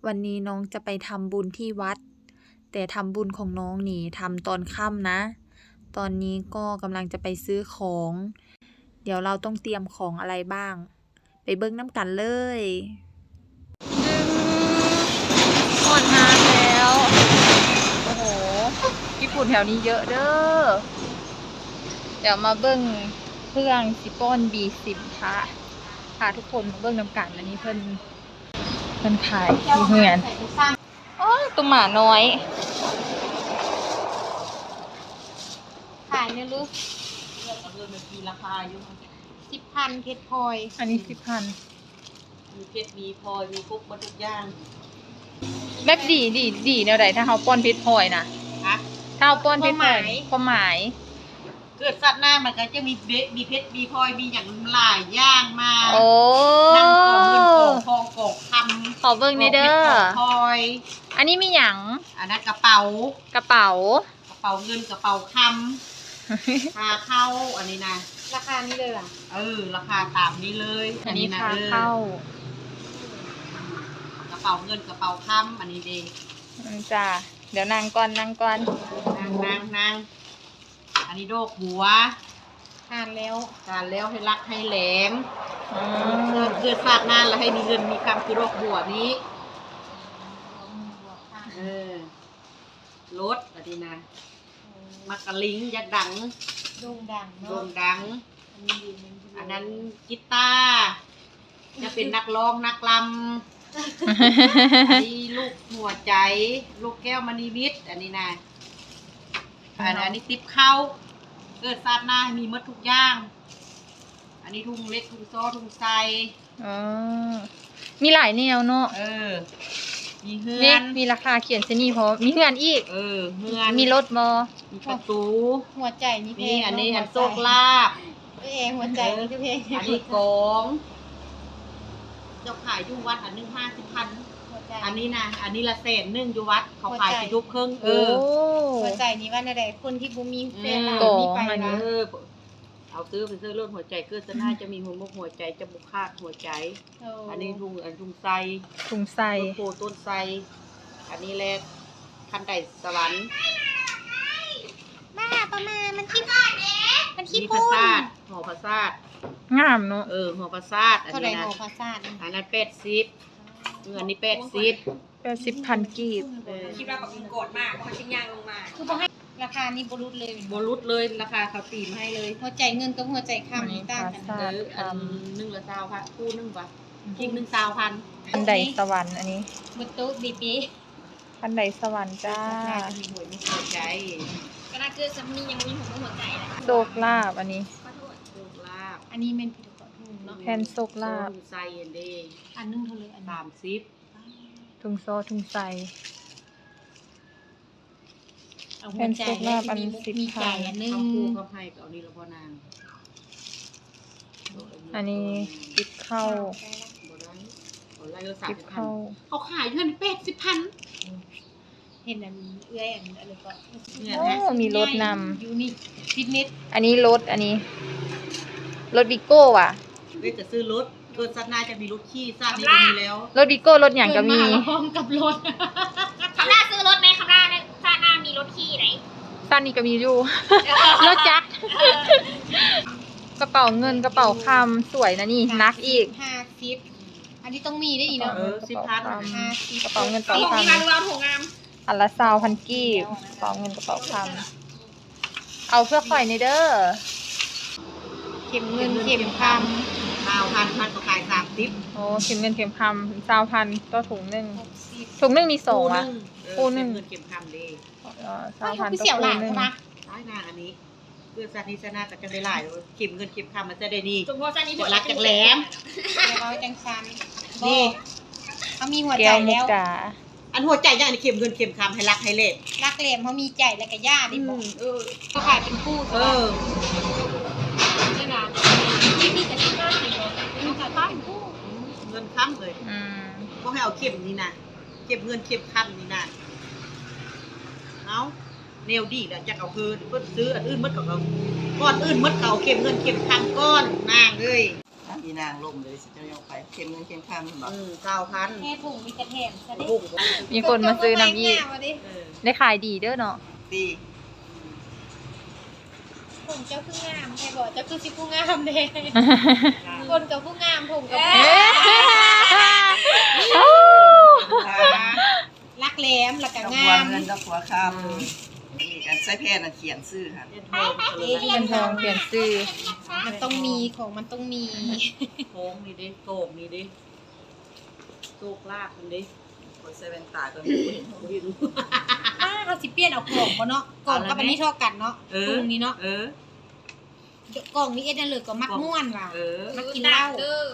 ວັນນີ້ນ້ອງຈະໄປທຳບຸນທີ່ວັດ, ແຕ່ທຳບຸນຂອງນ້ອງນີ້ທຳຕອນຄ່ຳນະ. ຕອນນີ້ກໍກຳລັງຈະໄປຊື້ຂອງ, ດຽວເຮົາຕ້ອງຕຽມຂອງອະໄລບ້າງ, ໄປເບິ່ງນຳກັນເລີຍ. ຮອດຮ້ານແລ້ວ. ໂອ້ໂຫ ຍີ່ປຸ່ນແຖວນີ້ເຍາະເດີ້. ດຽວມາເບິ່ງເຄື່ອງຊິປ້ອນບີສິບ ພາ ພາທຸກຄົນມາເບິ່ງນຳກັນ. ອັນນີ້ເພິ່ນ ເພິ່ນຂາຍຢູ່ເຮືອນ. ໂອ້ ຕຸ່ມໝານ້ອຍ ຂາຍແນ່ລູກ. ລາຄາຢູ່ ສິບພັນ ເພັດພອຍ. ອັນນີ້ສິບພັນ. ມີເພັດ ມີພອຍ ມີຄົບໝົດທຸກຢ່າງ. ແບບດີ ດີ ດີແນວໃດ ຖ້າເຮົາປ້ອນເພັດພອຍນະ? ຮະ? ຖ້າເຮົາປ້ອນເພັດພອຍ ຄວາມໝາຍ ຄວາມໝາຍ ເກີດຊາດໜ້າມັນກໍຈະມີເບ- ມີເພັດ ມີພອຍ ມີຫຍັງຫຼາຍຢ່າງມາ. ໂອ້ ນຳກອງເງິນກອງທອງກອງຄຳ. ຂໍເບິ່ງແດ່ເດີ້ ກອງເພັດກອງພອຍ. ອັນນີ້ມີຫຍັງ? ອັນນັ້ນກະເປົາ ກະເປົາ ກະເປົາເງິນກະເປົາຄຳ. ຄ່າເຂົ້າ ອັນນີ້ນະ. ລາຄານີ້ເລີຍຫວາ? ເອີ ລາຄາຕາມນີ້ເລີຍ. ອັນນີ້ ອັນນີ້ນະ ຄ່າເຂົ້າ ເອີ ກະເປົາເງິນກະເປົາຄຳ. ອັນນີ້ເດ. ອືມ ຈ້າ ດຽວນັ່ງກ່ອນ ນັ່ງກ່ອນ. ນັ່ງ ນັ່ງ ນັ່ງ. ອັນນີ້ດອກບົວ ທານແລ້ວ ທານແລ້ວໃຫ້ລັກໃຫ້ແຫຼມ. ອືມ ເກີດຊາດໜ້າລະໃຫ້ມີເງິນມີຄຳຄືດອກບົວນີ້. ເອີ ລົດ ອັນນີ້ນະ. ໂອ້ ມັກກະລິງ ຢາກດັງ ໂດ່ງດັງເນາະ ໂດ່ງດັງ. ອັນນັ້ນກີຕາ ຈະເປັນນັກຮ້ອງນັກລຳ. ອັນນີ້ລູກຫົວໃຈ ລູກແກ້ວມະນີມິດ. ອັນນີ້ນະ ອັນ ອັນນີ້ຕິບເຂົ້າ ເກີດຊາດໜ້າໃຫ້ມີໝົດທຸກຢ່າງ. ອັນນີ້ທຸງເຫຼັກ ທຸງຊໍ ທຸງໄຊ. ອໍ ມີຫຼາຍແນວເນາະ. ເອີ ມີເຮືອນ ມີລາຄາຂຽນໃສ່ນີ້ພ້ອມ. ມີເຮືອນອີກ. ເອີ ເຮືອນ. ມີລົດບໍ່? ມີປະຕູ. ຫົວໃຈມີແພງ. ມີອັນນີ້ ເນາະ ອັນໂຊກລາບ. ເອີ ຫົວໃຈ ເອີ ມີແພງ. ອັນນີ້ກອງ ເຈົ້າຂາຍຢູ່ວັດອັນໜຶ່ງຫ້າສິບພັນ. ຫົວໃຈ ອັນນີ້ນະ ອັນນີ້ລະແສນໜຶ່ງຢູ່ວັດ ເຂົາຂາຍສິທຸບເຄິ່ງ. ເອີ ໂອ້ ຫົວໃຈນີ້ວ່າແນວໃດ? ຄົນທີ່ບໍ່ມີແຟນ ອືມ ລາວມີໄປລະ ເອີ ເອົາຊື້ໄປເຊີໂລດ. ຫົວໃຈເກີດຊາດໜ້າຈະມີຫົວມົກຫົວໃຈ ຈະບໍ່ຂາດຫົວໃຈ. ໂອ້ ອັນນີ້ທຸງ ອັນທຸງໄຊ ທຸງໄຊ ຕົ້ນໂພຕົ້ນໄຊ. ອັນນີ້ແຫຼະ ຄັນໄດສະຫວັນ. ບ້າປະມານ ມັນຂີ້ ມັນຂີ້ ນີ້ ໂພ ຜາສາດ ຫໍຜາສາດ ງາມເນາະ. ເອີ ຫໍຜາສາດ. ອັນນີ້ນະ ເທົ່າໃດຫໍຜາສາດ? ອັນນັ້ນແປດສິບ. ເອີ ອັນນີ້ແປດສິບ. ແປດສິບພັນກີບ. ເອີ ຄິດວ່າບັກກອດມາ ເຂົາຈຶ່ງຍ່າງລົງມາ. ຄືບໍ່ໃຫ້ ລາຄານີ້ບໍ່ຫຼຸດເລີຍ? ບໍ່ຫຼຸດເລີຍ ລາຄາເຂົາຕີມາໃຫ້ເລີຍ. ຫົວໃຈເງິນກັບຫົວໃຈຄຳນີ້ຕ່າງກັນ. ເອີ ອັນໜຶ່ງລະຊາວພັນ ຄູ່ໜຶ່ງຫວາ ກິກໜຶ່ງຊາວພັນ. ຄັນໄດສະຫວັນ ອັນນີ້ ເບິດໂຕະເບເບ. ຄັນໄດສະຫວັນຈ້າ. ໜ້າຈະມີຫົວ ມີຫົວໃຈ. ຂະໜາດເກີດຊຳນີ້ຍັງມີຫົວ ມີຫົວໃຈລະ. ໂຊກລາບ ອັນນີ້ ໂຊກລາບ. ອັນນີ້ແມ່ນພິທະກອນຫຸ່ນເນາະ ແຜ່ນໂຊກລາບ. ໃສ່ອັນເດ ອັນໜຶ່ງເທົ່າໃດ? ອັນ ສາມສິບ. ທຸງຊໍ ທຸງໄຊ. ເອົາຫົວໃຈ ແຜ່ນໂຊກລາບ ອັນສິບພັນ. ມີໃຈອັນໜຶ່ງ. ຄຳຄູຄຳໄຮກໍເອົານີ້ລະບໍ່ນາງ. ອັນນີ້ຕິບເຂົ້າ. ບໍ່ໄດ້ ເອົາໄລ່ລະສາມສິບພັນ. ເຂົາຂາຍຢູ່ຫັ້ນແປດສິບພັນ. ເຫັນອັນເອື້ອຍອັນ ອັນນີ້ກໍ ໂອ້ ມີລົດນຳ ຢູ່ນີ້ ຕິດເນັດ. ອັນນີ້ລົດ ອັນນີ້ລົດວີໂກ້ຫວາ? ເອື້ອຍຈະຊື້ລົດ ເກີດຊາດໜ້າຈະມີລົດຂີ່. ຊາດນີ້ກໍມີແລ້ວ ລົດວີໂກ້ ລົດຫຍັງກໍມີ. ເກີດມາລະພ້ອມກັບລົດ. ຄຳລາຊື້ລົດໄໝ? ຄຳລາຊາດໜ້າມີລົດຂີ່ໄດ໋. ຊາດນີ້ກໍມີຢູ່ ລົດຈັກ. ກະເປົາເງິນ ກະເປົາຄຳ ສວຍນະນີ້. ໜັກອີກ ຫ້າສິບ. ອັນນີ້ຕ້ອງມີເດ້ນີ້ເນາະ. ເອີ ສິບພັນ. ຫ້າສິບ ກະເປົາເງິນ ກະເປົາຄຳ. ອັນລະຊາວພັນກີບ ກະເປົາເງິນກະເປົາຄຳ. ເອົາເພື່ອຂ້ອຍແດ່ເດີ. ເຂັມເງິນເຂັມຄຳ ຊາວພັນ ພັນກໍຂາຍສາມສິບ. ໂອ້ ເຂັມເງິນເຂັມຄຳ ຊາວພັນຕໍ່ຖົງໜຶ່ງ. ຖົງໜຶ່ງມີສອງຫວາ? ຄູ່ໜຶ່ງ ເອີ ຄູ່ໜຶ່ງ ເຂັມເງິນເຂັມຄຳເດ້. ເອີ ຊາວພັນຕໍ່ຄູ່ໜຶ່ງ. ຕາຍໜ້າ ອັນນີ້ ເກີດຊາດນີ້ຊາດໜ້າກໍຈະໄດ້ຫຼາຍ. ເຂັມເງິນເຂັມຄຳມັນຈະໄດ້ນີ້ ສົມມຸດວ່າຊາດນີ້ ຈະລັກຈະແຫຼມ. ຢ່າເວົ້າຈັ່ງຊັ້ນ. ນີ້ ເຮົາມີຫົວໃຈແລ້ວ. ອັນຫົວໃຈຫຍັງນີ້ ເຂັມເງິນເຂັມຄຳ ໃຫ້ລັກໃຫ້ແຫຼມ. ລັກແຫຼມ ເຮົາມີໃຈແລ້ວກໍຢ່ານີ້ບໍ? ອືມ ເອີ ເຂົາຂາຍເປັນຄູ່. ເອີ ນີ້ນະ ທີ່ນີ້ກໍຊິມາໃຫ້ເນາະ ເຂົາຂາຍເປັນຄູ່. ອືມ ເງິນຄຳເລີຍ. ອືມ ບໍ່ໃຫ້ເອົາເຂັມນີ້ນະ ເຂັມເງິນເຂັມຄຳນີ້ນະ. ເອົາ ແນວດີລະຈັກເອົາຄືນ. ເພິ່ນຊື້ອັນອື່ນໝົດກໍເອົາ ກ່ອນອື່ນໝົດກໍເອົາເຂັມເງິນເຂັມຄຳກ່ອນນາງເອີຍ. ມີນາງລົມເລີຍ ຊິເຈົ້າຍອກໄປ ເຄັງເງິນເຄັງຄຳແມ່ນບໍ່? ອືມ ຊາວພັນ ແຄ່ຜົງມີກະແຖມຊະເດ້. ມີຄົນມາຊື້ນຳອີກ ເອີ ໄດ້ຂາຍດີເດີເນາະ ດີ. ຜົງເຈົ້າຄືງາມແທ້ບໍ່? ເຈົ້າຄືຊິຜູ້ງາມແທ້ ຄົນກໍຜູ້ງາມ ຜົງກໍຜູ້ງາມ ເອີ ຫຼັກແຫຼມ ແລ້ວກໍງາມ ດອກບົວເງິນດອກບົວຄຳ ອືມ ນີ້ ອັນໃຊ້ແຜ່ນອັນຂຽນຊື່ຫັ້ນ ແຜ່ນທອງຂຽນຊື່ ມັນຕ້ອງມີ ຂອງມັນຕ້ອງມີ ໂຄ້ງນີ້ເດ້ ໂກກນີ້ເດ້ ໂຊກລາບມັນເດ້. ຂ້ອຍໃສ່ແວ່ນຕາກ່ອນ ບໍ່ເຫັນ ບໍ່ເຫັນ. ອ້າ ເຮົາຊິປ່ຽນເອົາກອງບໍ່ເນາະ? ກອງກັບອັນນີ້ເທົ່າກັນເນາະ ເອີ ທຸງນີ້ເນາະ ເອີ ກອງນີ້ເຮັດຫຍັງເລີຍກໍມັກມ່ວນວ່າ ເອີ ມັກກິນເຫຼົ້າ.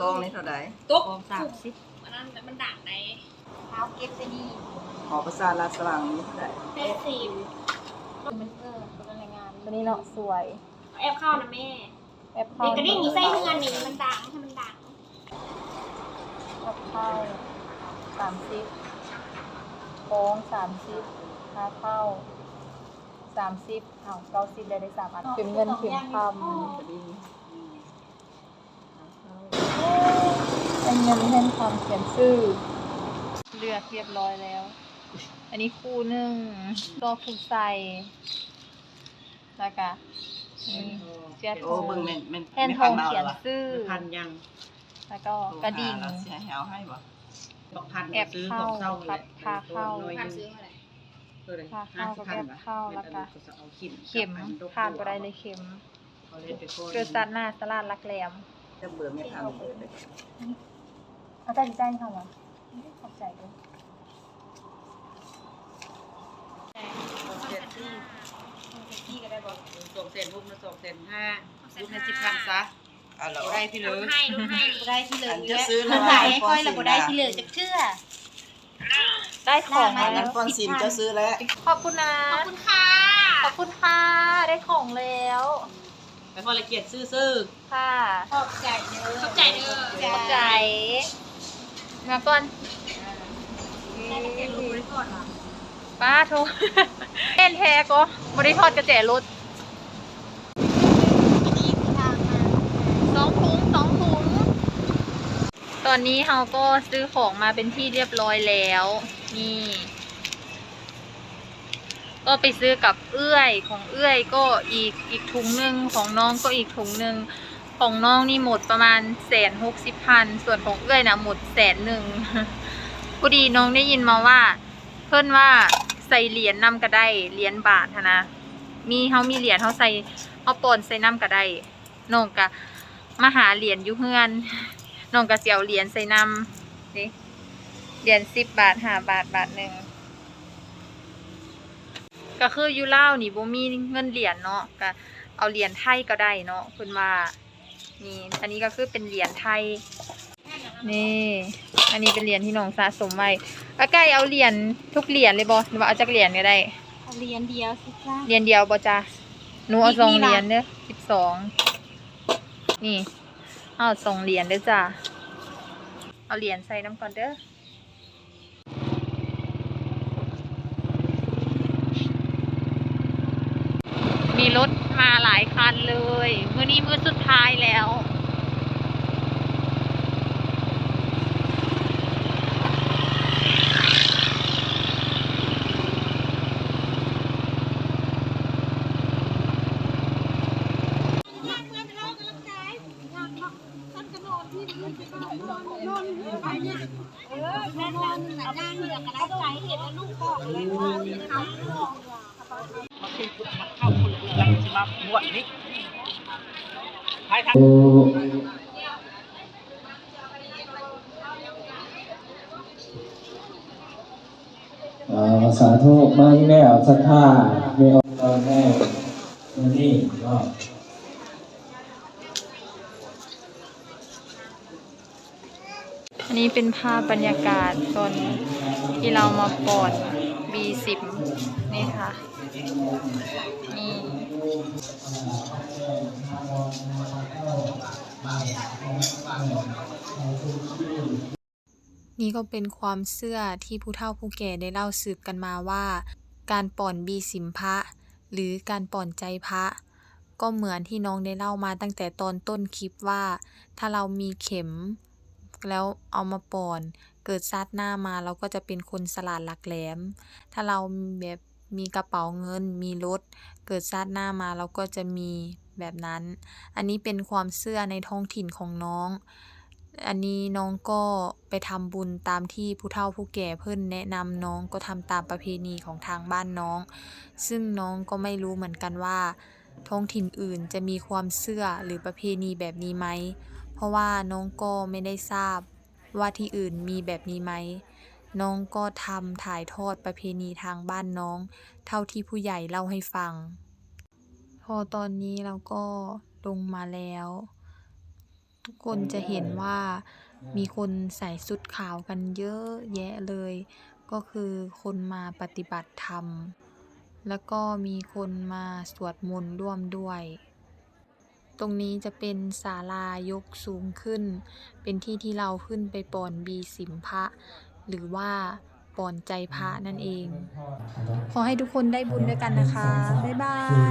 ກອງນີ້ເທົ່າໃດ? ຕົກ ກອງສາມສິບ ອັນນັ້ນມັນດັງໃດ. ເອົາເກັບໃສ່ນີ້ ຫໍປາສາດລາດສະຫວ່າງນີ້ເທົ່າໃດ? ແປດສິບ. ມັນ ເອີ ຕົວນີ້ເນາະ ສວຍ ແອບເຂົ້ານະແມ່. ແອບເຂົ້າ ເດັກກະດິ່ງຢູ່ໃສເຮືອນນີ້ ມັນດັງ ໃຫ້ມັນດັງ. ແອບເຂົ້າ ສາມສິບ ກອງ ສາມສິບ ຄາເຂົ້າ ສາມສິບ ເອົາ ເກົ້າສິບ ໄດ້ ໄດ້ສາມອັນ ເຂັມເງິນເຂັມຄຳ ເປັນເງິນແທ່ນຄຳຂຽນຊື່ ເລືອກຮຽບຮ້ອຍແລ້ວ. ອັນນີ້ຄູ່ໜຶ່ງ ກໍຄູ່ໃສ່ ແລ້ວກະ ອືມ ເສື້ອ ໂອ້ ທອງ ເບິ່ງແມ່ນ ແມ່ນ ແທ່ນທອງຂຽນຊື່ ແມ່ນພັນຫຍັງ ແລ້ວກໍກະດິ່ງ ໂອ້ ຫາແລ້ວຊິໃຫ້ເອົາໃຫ້ບໍ່? ບັກພັນ ແອບເຂົ້າ ກັບຄາເຂົ້າ ພັນຊື້ເທົ່າໃດ? ຄາເຂົ້າກັບແອບເຂົ້າ ແລ້ວກະເຂັມ ຂາດບໍ່ໄດ້ເລີຍເຂັມ. ເກີດຊາດໜ້າສະຫຼາດຫຼັກແຫຼມ. ຈັກເບີແມ່ນທາງເບີໄປ. ອາຈານຊິຈ່າຍໃຫ້ເຮົາຫວາ? ຂອບໃຈເດີ້. ສອງແສນສີ່ ສອງແສນສີ່ກໍໄດ້ບໍ່? ສອງແສນຫົກ ສອງແສນຫ້າ ຫຼຸດໃຫ້ສິບພັນຊະ. ບໍ່ໄດ້ພີ່ເລີ ບໍ່ໄດ້ພີ່ເລີ. ອັນເຈົ້າຊື້ແລ້ວ ຂ້ອຍລະບໍ່ໄດ້ພີ່ເລີຈັກເທື່ອ. ໄດ້ຂອງແລ້ວ ກ່ອນສິນເຈົ້າຊື້ແລ້ວ. ຂອບຄຸນນະ ຂອບຄຸນຄ່ະ ຂອບຄຸນຄ່ະ ໄດ້ຂອງແລ້ວ. ໄປພໍລະກຽດຊື້ເຊີ ຄ່ະ ຂອບໃຈເດີ ຂອບໃຈເດີ ຂອບໃຈ. ມາກ່ອນ ປ້າໂທ ແມ່ນແທ້ກໍບໍ່ໄດ້ຖອດກະແຈລົດ. ສອງຖົງ ສອງຖົງ. ຕອນນີ້ເຮົາກໍຊື້ຂອງມາເປັນທີ່ລຽບຮ້ອຍແລ້ວ ນີ້ ກໍໄປຊື້ກັບເອື້ອຍ ຂອງເອື້ອຍກໍອີກ ອີກຖົງໜຶ່ງ ຂອງນ້ອງກໍອີກຖົງໜຶ່ງ. ຂອງນ້ອງນີ້ໝົດປະມານແສນຫົກສິບພັນ ສ່ວນຂອງເອື້ອຍນະໝົດແສນໜຶ່ງ. ພໍດີນ້ອງໄດ້ຍິນມາວ່າ ເພິ່ນວ່າໃສ່ຫຼຽນນຳກໍໄດ້ ຫຼຽນບາດຫັ້ນນະ ມີ ເຮົາມີຫຼຽນ ເຮົາໃສ່ ເຮົາປ່ອນໃສ່ນຳກໍໄດ້. ນ້ອງກະມາຫາຫຼຽນຢູ່ເຮືອນ ນ້ອງກະຊິເອົາຫຼຽນໃສ່ນຳເດ້ ຫຼຽນສິບບາດ ຫ້າບາດ ບາດໜຶ່ງ. ກະຄືຢູ່ລາວນີ້ບໍ່ມີເງິນຫຼຽນເນາະ ກະເອົາຫຼຽນໄທກໍໄດ້ເນາະ ເພິ່ນວ່າ. ນີ້ ອັນນີ້ກໍຄືເປັນຫຼຽນໄທ. ນີ້ ອັນນີ້ເປັນຫຼຽນທີ່ນ້ອງສະສົມໄວ້. ອາໄກ່ເອົາຫຼຽນທຸກຫຼຽນເລີຍບໍ່ ຫຼືວ່າເອົາຈັກຫຼຽນກໍໄດ້? ເອົາຫຼຽນດຽວຊິຈ້າ. ຫຼຽນດຽວບໍ່ຈ້າ? ໜູເອົາສອງຫຼຽນເດີ ສິບສອງ. ນີ້ ເອົາສອງຫຼຽນເດີຈ້າ. ເອົາຫຼຽນໃສ່ນຳກ່ອນເດີ. ມີລົດມາຫຼາຍຄັນເລີຍ ມື້ນີ້ມື້ສຸດທ້າຍແລ້ວ. ເອີ ສາທຸ ມາອີກແລ້ວ ສັດທາ ແມ່ອອກຕອນແຮກມື້ນີ້ເນາະ. ອັນນີ້ເປັນພາບບັນຍາກາດຕອນທີ່ລາວມາປ່ອນບີສິບ ນີ້ຄ່ະ ນີ້. ນີ້ກໍເປັນຄວາມເຊື່ອທີ່ຜູ້ເຖົ້າຜູ້ແກ່ໄດ້ເລົ່າສືບກັນມາວ່າ ການປ່ອນບີສິມພະ ຫຼື ການປ່ອນໃຈພະ ກໍເໝືອນທີ່ນ້ອງໄດ້ເລົ່າມາຕັ້ງແຕ່ຕອນຕົ້ນຄລິບວ່າ ຖ້າເຮົາມີເຂັມແລ້ວເອົາມາປ່ອນ ເກີດຊາດໜ້າມາເຮົາກໍຈະເປັນຄົນສະຫຼາດຫຼັກແຫຼມ, ຖ້າເຮົາແບບມີກະເປົາເງິນ, ມີລົດ, ເກີດຊາດໜ້າມາເຮົາກໍຈະມີແບບນັ້ນ. ອັນນີ້ເປັນຄວາມເຊື່ອໃນທ້ອງຖິ່ນຂອງນ້ອງ. ອັນນີ້ນ້ອງກໍໄປທຳບຸນຕາມທີ່ຜູ້ເຖົ້າຜູ້ແກ່ເພິ່ນແນະນຳ, ນ້ອງກໍທຳຕາມປະເພນີຂອງທາງບ້ານນ້ອງ, ຊຶ່ງນ້ອງກໍໄມ່ຮູ້ເໝືອນກັນວ່າ ທ້ອງຖິ່ນອື່ນຈະມີຄວາມເຊື່ອ ຫຼື ປະເພນີແບບນີ້ໄໝ? ເພາະວ່ານ້ອງກໍໄມ່ໄດ້ຊາບວ່າທີ່ອື່ນມີແບບນີ້ໄໝ? ນ້ອງກໍທຳຖ່າຍທອດປະເພນີທາງບ້ານນ້ອງ ເທົ່າທີ່ຜູ້ໃຫຍ່ເລົ່າໃຫ້ຟັງ. ພໍຕອນນີ້ເຮົາກໍລົງມາແລ້ວ. ທຸກຄົນຈະເຫັນວ່າມີຄົນໃສ່ຊຸດຂາວກັນເຍອະແຍະເລີຍ, ກໍຄືຄົນມາປະຕິບັດທຳ ແລ້ວກໍມີຄົນມາສວດມົນຮ່ວມດ້ວຍ. ຕົງນີ້ຈະເປັນສາລາຍົກສູງຂຶ້ນ, ເປັນທີ່ທີ່ເຮົາຂຶ້ນໄປປ່ອນບີສິມພະ ຫຼືວ່າປ່ອນໄຈພະນັ້ນເອງ. ຂໍໃຫ້ທຸກຄົນໄດ້ບຸນດ້ວຍກັນນະຄະ. ບາຍບາຍ.